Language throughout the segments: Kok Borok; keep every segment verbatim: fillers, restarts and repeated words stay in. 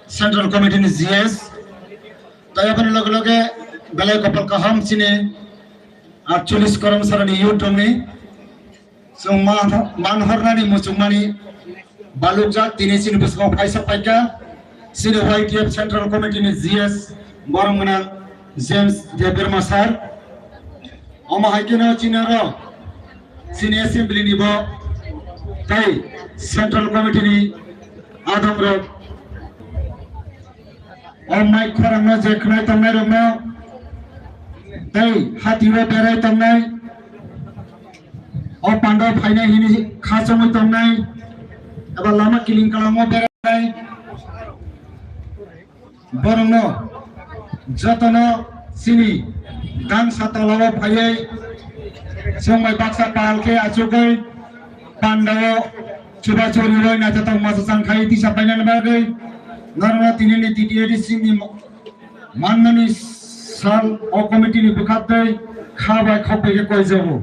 Central Committee ni G S, tei aboni loge loge belai kopal kaham chini atchollis koromsarani youth rokni chwng man, man hornani muchungmani balukjak tini chini bwskango phaisa phaikha chini Y T F Central Committee ni G S borom gwnang James Debbarma sir. Omo hai kheno chini oro chini assembly ni bo tei Central Committee ni adong rok o mai khorang no je khnai tongnai rok no tei hati o berai tongnai o pando phainai hini kha chongwi tongnai eba lama kiling kalango berai borokno jotono chini dangsa tolao phaiwi chwngbai baksa pal khe achugwi pandao chubachu riwi naithotok masa chang khai tisa painani bagwi norokno tinini T T A D C ni manmani sal o committee ni bwkhaktwi kha bai khok bai khe koijago.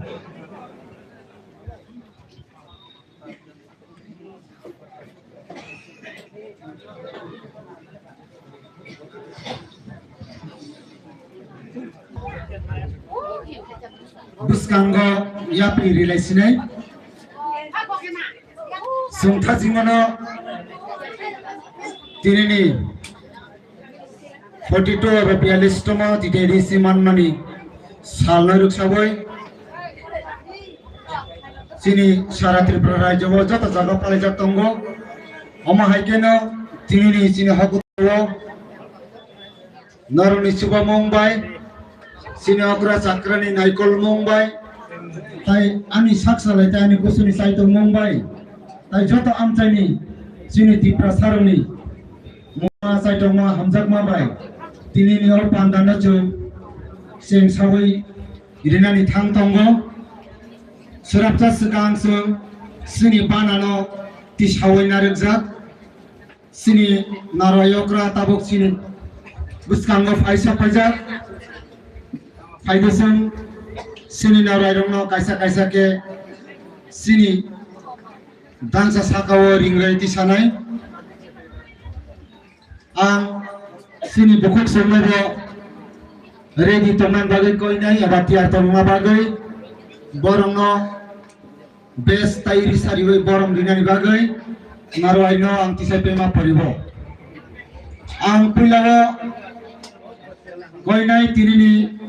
Bwskango yapri rilai sinai. Chwng thajingmano tinini forty two eba biyallis tongma T T A D C manmani salno rwksawi chini sara Tripura rajyo o joto jaga palaijak tongo. Omo hai kheno tinini chini hakuo norokni chubamung bai, chini okra chakrani naikolmung bai, tai ani sak salai tai ani gusuni chaitongmung bai, tai joto amchaini chini Tiprasarokni mungma chaitongma hamjakma bai tinini o pandano chwng cheng sawi rinani thang tongo. Swrapsa swkang chwng chini banano tisawi narwkjak. Chini narwai okra tabuk chini bwskango phaisa phaijak. Phaidi chwng chini narwai rokno kaisa kaisa khe chini dangsa sakao ringrwi tisanai. Ang chini bukhuk songnobo ready tongna bagwi koinai eba tiyar tongna bagwi borokno bes tai risa riwi borom rinani bagwi narwai no ang tisai pema poribo. Ang puilao koinai tinini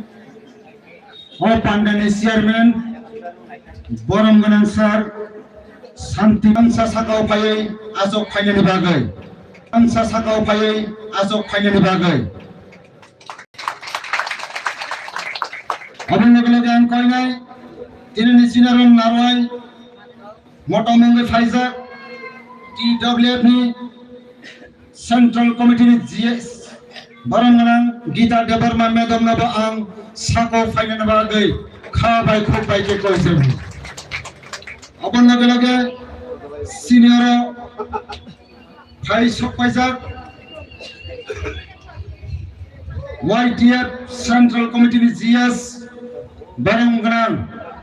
o pandani chairman borom gwnang sir Santi Bangsa sakao phaiwi achuk phainani bagwi, Bangsa sakao phaiwi achuk phainani bagwi. Aboni loge loge ang koinai tinini sinaron narwai motom wngwi phaijak T W F ni Central Committee ni G S borom gwnang Gita Debbarma madam no bo ang sako phainani bagwi kha bai khuk bai khe koi jago. Aboni loge loge senior o phai sok paijak Y T F Central Committee ni G S borom gwnang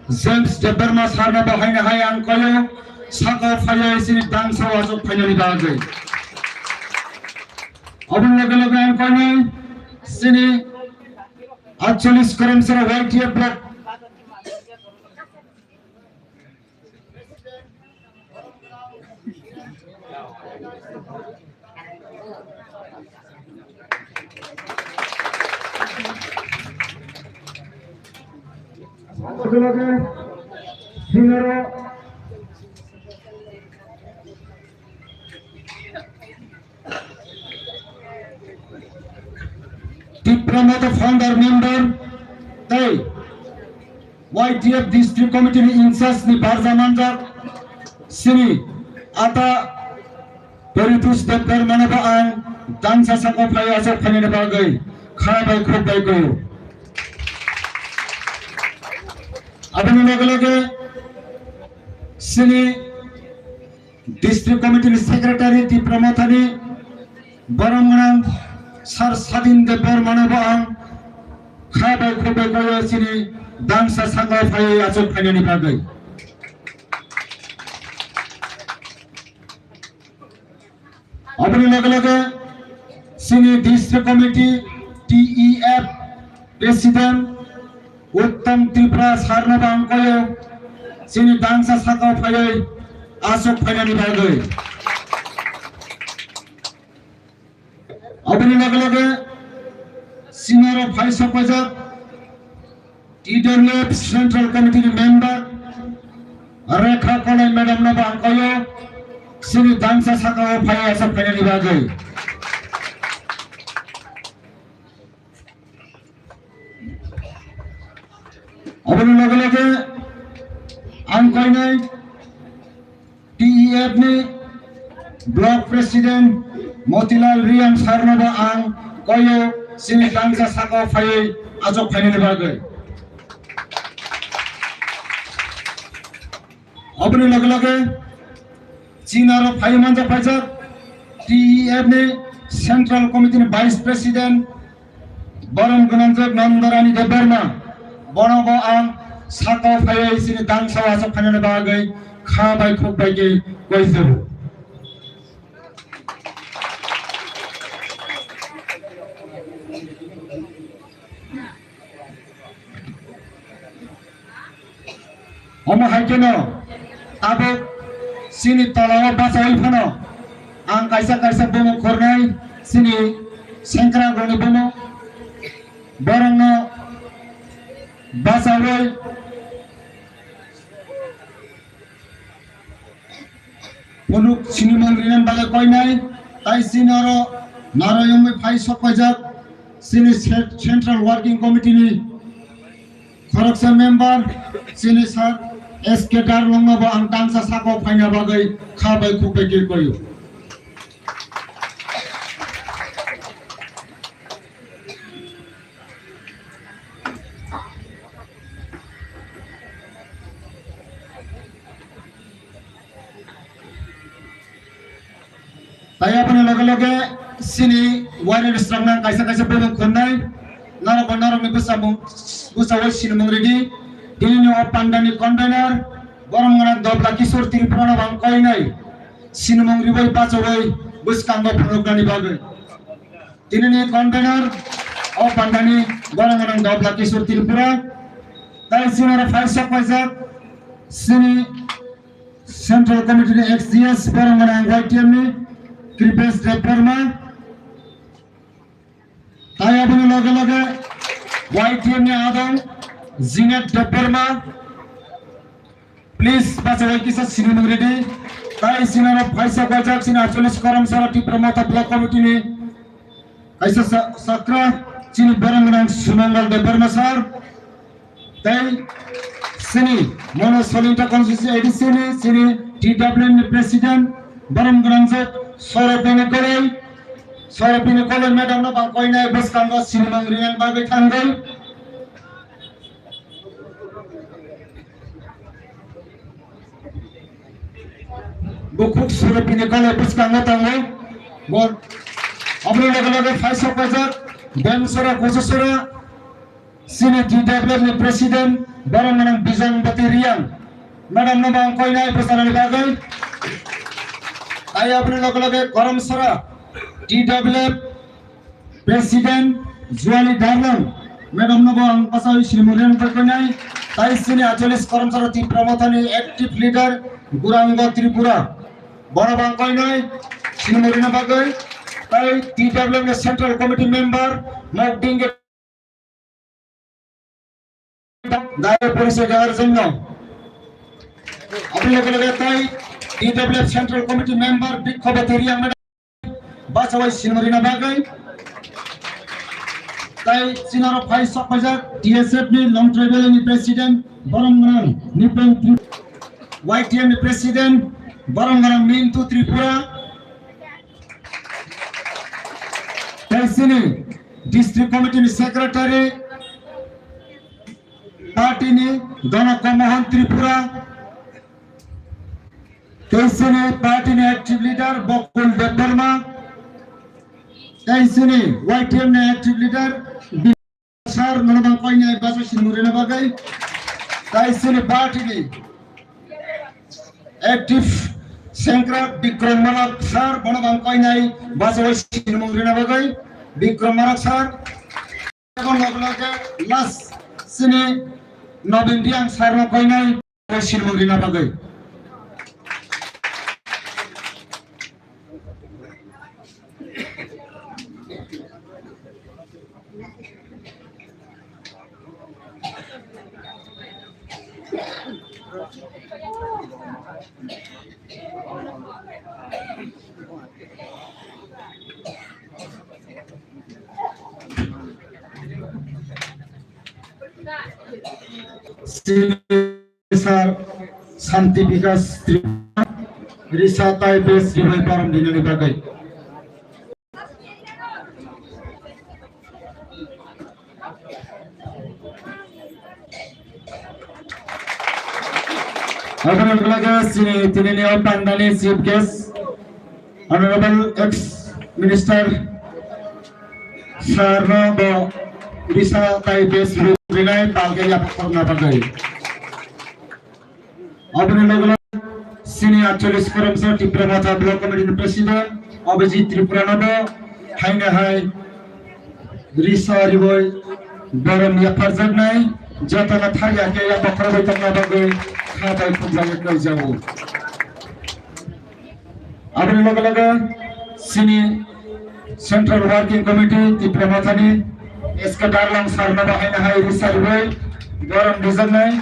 James Debbarma sir no bo haino hai ang koyo sako phaiwi chini dangsa o achuk phainani bagwi. Aboni loge loge ang koinai chini atchollis koromsara Y T F block Tipra Motha founder member tei Y T F District Committee ni in charge ni barja manjak chini ata Poritos Debbarma no bo ang dangsa sako phai achuk phainani bagwi kha bai khuk bai koi. Aboni loge loge chini District Committee ni Secretary Tipra Mothani borom gwnang Sir Sadin Debbarma no bo ang kha bai khuk bai koi chini dangsa sako phai achuk phainani bagwi. Aboni loge loge chini District Committee, T E F President Uttam Tripura sir no bangkoyo chini dangsa sakao phaiwi aswk phainani bagwi. Aboni loge loge chini aro phai sokphaijak T W F Central Committee ni member Rekha Kolai madam no bangkoyo chini dangsa sakao phaiwi aswk phainani bagwi. Aboni loge loge ang koinai T E F ni Block President Motilal Riang sir no bo ang koyo chini dangsa sakao phaiwi aswk phainani bagwi. Aboni loge loge chini aro phai manjak phaijak T E F ni Central Committee ni Vice President Borom Gwnangjak Nandorani Debbarma, bono bo ang sakao phaiwi chini dangsa aswk phainani bagwi kha bai khuk bai khe koi jago. Omo hai kheno tabuk chini tolao bachaui phano ang kaisa kaisa bumung khornai chini sengkrakrokni bumung borokno bachaui phunuk sinimung rinani bagwi koinai, tai chini oro narwk wngwi phai sokpaijak chini cent-, Central Working Committee ni khoroksa member chini sir S K Darlong no bo ang dangsa sakao phaina bagwi kha bai khuk bai khe koio. Tai aboni loge loge chini wairani srangna kaisa kaisa bumung khornai, norok bai norokni bwsamung, bwsao sinimung ridi. Tinini o pandani convener Borom Gwnang Dobla Kishore Tripura no bo ang koinai sinimung ribai bachaui bwskango phunuknani bagwi. Tinini convener o pandani Borom Gwnang Dobla Kishore Tripura. Tai chini oro phai sokpaijak chini Central Committee ni ex G S Borom Gwnang Y T M ni Kripesh Debbarma. Tai aboni loge loge Y T M ni adong Jinet Debbarma. Please, bachaui kisa sinimung ridi. Tai chini oro phai sokpaijak chini aitchollish Karamsara Tipra Motha Block Committee ni kaisa sa-, sakra chini Borom Gwnang Sumangal Debbarma sir. Tai chini Mano Solinta Constituency A D C ni chini T W F ni President Borom Gwnang je Sorobini Koloi, Sorobini Koloi madam no bo ang koinai bwskango sinimung rinani bagwi thangwi. Bukhuk Sorobini Koloi bwskango tongo. Bo aboni loge loge phai sokpaijak Bensora Kuchusora chini T W F ni President Borom Gwnang Bijangbati Riang madam no bo ang koinai bwchanani bagwi. Tai aboni loge loge Karamsara T W F President Juali Darlong madam no bo ang bachaui sinimung rinani bagwi koinai. Tai chini aitchollish Karamsara Tipra Motha ni active leader Gurango Tripura, bono bo ang koinai sinimung rinani bagwi. Tai T W F ni Central Committee member Mokding Dai পরিচয় দেওয়ার জন্য। Aboni loge loge tai T W F Central Committee member Bikkhobati Riang madam bachaui sinimung rina bagwi. Tai chini oro phai sokpaijak T S F ni Long Tribal ni President Borom Gwnang Nipeng Tri-, Y T M ni President Borom Gwnang Mintu Tripura. Tai chini District Committee ni Secretary party ni Donoko Mohan Tripura. Tai chini party ni active leader Bokul Debbarma. Tai chini Y T M ni active leader Sir, nono bang koinai basa sinimung rina bagwi. Tai chini party ni active Sengkrak Bikram Marak sir, bono ang koinai bachawai sinimung rina bagwi. Bikram Marak sir. Abo loge loge last sini Nobin Riang sir no koinai sinimung rina bagwi. Sir Santi Bikas Tripura, Risa Tai Bes Ribai Param Dinani Bagai. Aboni ulo khe chini tinini o pandani chief guest, Honorable ex Minister sir no bo Risa Tai Bes rinai palke yapharna bagwi. Aboni loge loge sini atchollis Karamsa Tipra Motha Block Committee ni President Abhijit Tripura no bo haino hai Risa Ribai borom yapharjaknai, jotona thar ya khe ya bokhorok bai tongna bagwi kha bai khumjagwi kaijago. Aboni loge loge sini Central Working Committee Tipra Mothani S K Darlang sir no bo haino hai Risa Ribai borom rijaknai.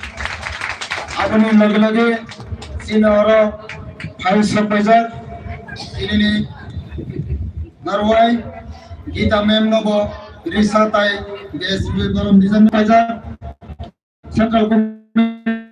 Aboni loge loge sini oro phai sok paijak, tinini narwai Gita ma'am no bo Risa Tai Bes Ribai borom rijaknai paijak. Central